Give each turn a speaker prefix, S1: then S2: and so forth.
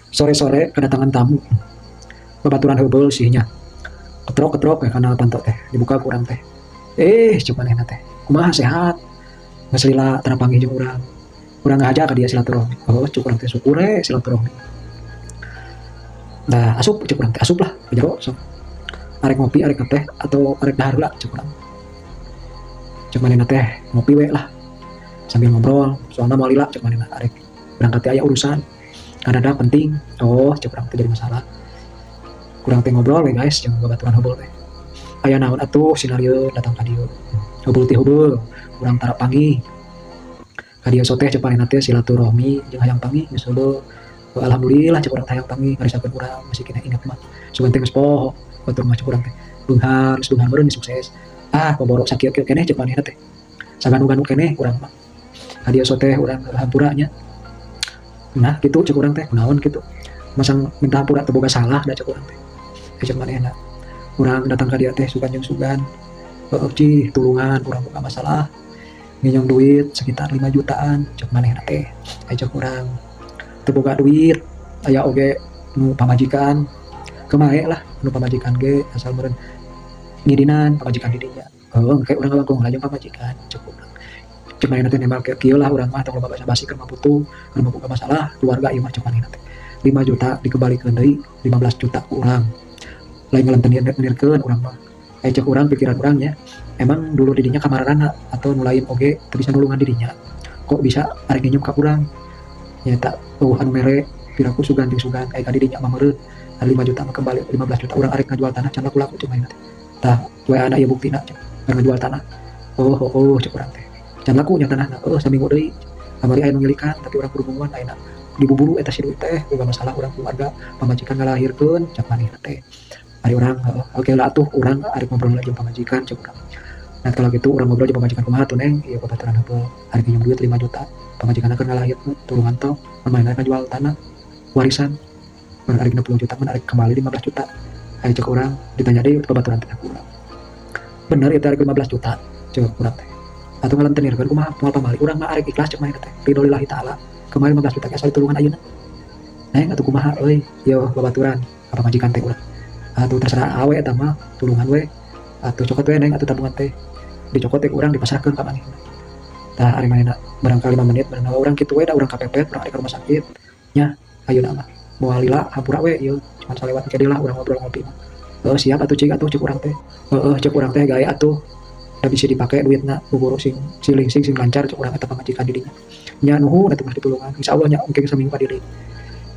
S1: Sore-sore kedatangan tamu, babaturan heubeul sih nya. Ketrok-ketrok ya kana panto teh, dibuka ku urang teh. Eh, cek manehna teh, "Kumaha, sehat? Geus lila tara panggih jeung urang." Urang ngahaja ka dia silaturahmi. Oh, cek urang teh, syukur we silaturahmi. Nah, asup, cek urang teh, asup lah ka jero sok. Arek ngopi, arek ngeteh, atau arek dahar heula, cek urang. Cek manehna teh, ngopi we lah sambil ngobrol, soalna moal lila, cek manehna, arek berangkat teh aya urusan ngadadak penting. Oh, cek urang teh, jadi masalah. Kurang teh ngobrol we, guys, jeung babaturan heubeul teh. Aya naon atuh sinarieun datang ka dieu? Heubeul ti heubeul, urang tara panggih. Ka dieu teh, cek manehna teh, silaturahmi jeung hayang panggih geus heubeul. Oh, alhamdulillah, cek urang teh, hayang panggih ngarisakeun urang masih keneh inget mah. Sugan teh geus poho batur mah, cek urang teh. Beunghar, geus beunghar meureun sukses. Ah, boboro sakieu-kieu keneh, cek manehna teh. Saganu-ganu keneh urang mah. Ka dieu teh urang hampura nya. Nah, gitu, cek urang teh, kunaon kitu? Masang minta hampura teu boga salah da, cek urang teh. Eh, cek manehna. Urang datang ka dieu teh sugan jeung sugan. Heeh, cih, tulungan urang boga masalah. Nginjeum duit sekitar 5 jutaan, cek manehna teh. Eh, cek urang teu boga duit, aya oge nu pamajikan. Kemae lah nu pamajikan ge, asal meureun ngidinan pamajikan di dinya. Heuh, engke urang ngalangkung heula jeung pamajikan, cek urang. Cek manehna teh, nembak kieu lah urang mah, tong loba basa-basi, keur mah butuh, keur mah boga masalah keluarga ieu mah, cek manehna teh. 5 juta dikebalikeun deui 15 juta ku urang. Lain ngelentenirkeun urang mah. Eh, cek urang, pikiran urang nya, emang dulu di dinya kamarana atau nu lain oge teu bisa nulungan di dinya. Kok bisa arek nginjem ka urang? Nyaeta euweuh anu mere, piraku sugan jeung sugan, aya ka di dinya mah meureun. 5 juta mah kembali 15 juta, urang arek ngajual tanah can laku-laku, cek manehna teh. Tah, WA na ieu buktina, cek arek ngajual tanah. Oh, cek urang teh. Can laku nya tanahna, heuh, saminggu deui. Kamari aya nu ngilikan, tapi urang kudu nungguan ayeuna. Dibuburu eta si duit teh, boga masalah urang keluarga, pamajikan ngalahirkeun, cek manehna teh. Ari urang, heuh, oke lah atuh urang arek ngobrol jeung pamajikan, cek urang. Nah, kalau gitu urang ngobrol jeung pamajikan, "Kumaha tuh, Neng? Ieu babaturan heubeul arek nginjem duit 5 juta. Pamajikanna keur ngalahirkeun, tulungan tong, manehna ngajual tanah warisan. Mun arek 60 juta, mun arek kembali 15 juta." Aya cek urang, ditanya deui babaturan teh ku urang. "Bener ieu teh arek 15 juta?" cek urang teh. "Atuh ngalentenirkeun kumaha, moal pamali urang mah, arek ikhlas," cek manehna teh. "Ridho lillahi ta'ala. Kemarin 15 juta ge asal ditulungan ayeuna. Neng, atuh kumaha euy? Ieu babaturan ka pamajikan teh urang." "Atuh terserah awe eta mah, tulungan we. Atuh cokot we, Neng, atuh tabungan teh." Dicokot teh ku urang, dipasrahkeun ka manehna. Tah, ari manehna barangkali 5 menit beunang urang kitu we da urang kapepet, urang arek ka rumah sakit. Nya, ayeuna mah moal lila, hampura we ieu cuman salewat engke deui lah urang ngobrol ngopi mah. "Heuh, siap atuh, cing atuh," cek urang teh. "Heueuh," cek urang teh, "gae atuh. Da bisa dipake duitna, buburu sing sing sing lancar," cek urang, eta pamajikan di dinya. "Nya, nuhun atuh geus ditulungan. Insyaallah nya engke saminggu ka dieu deui."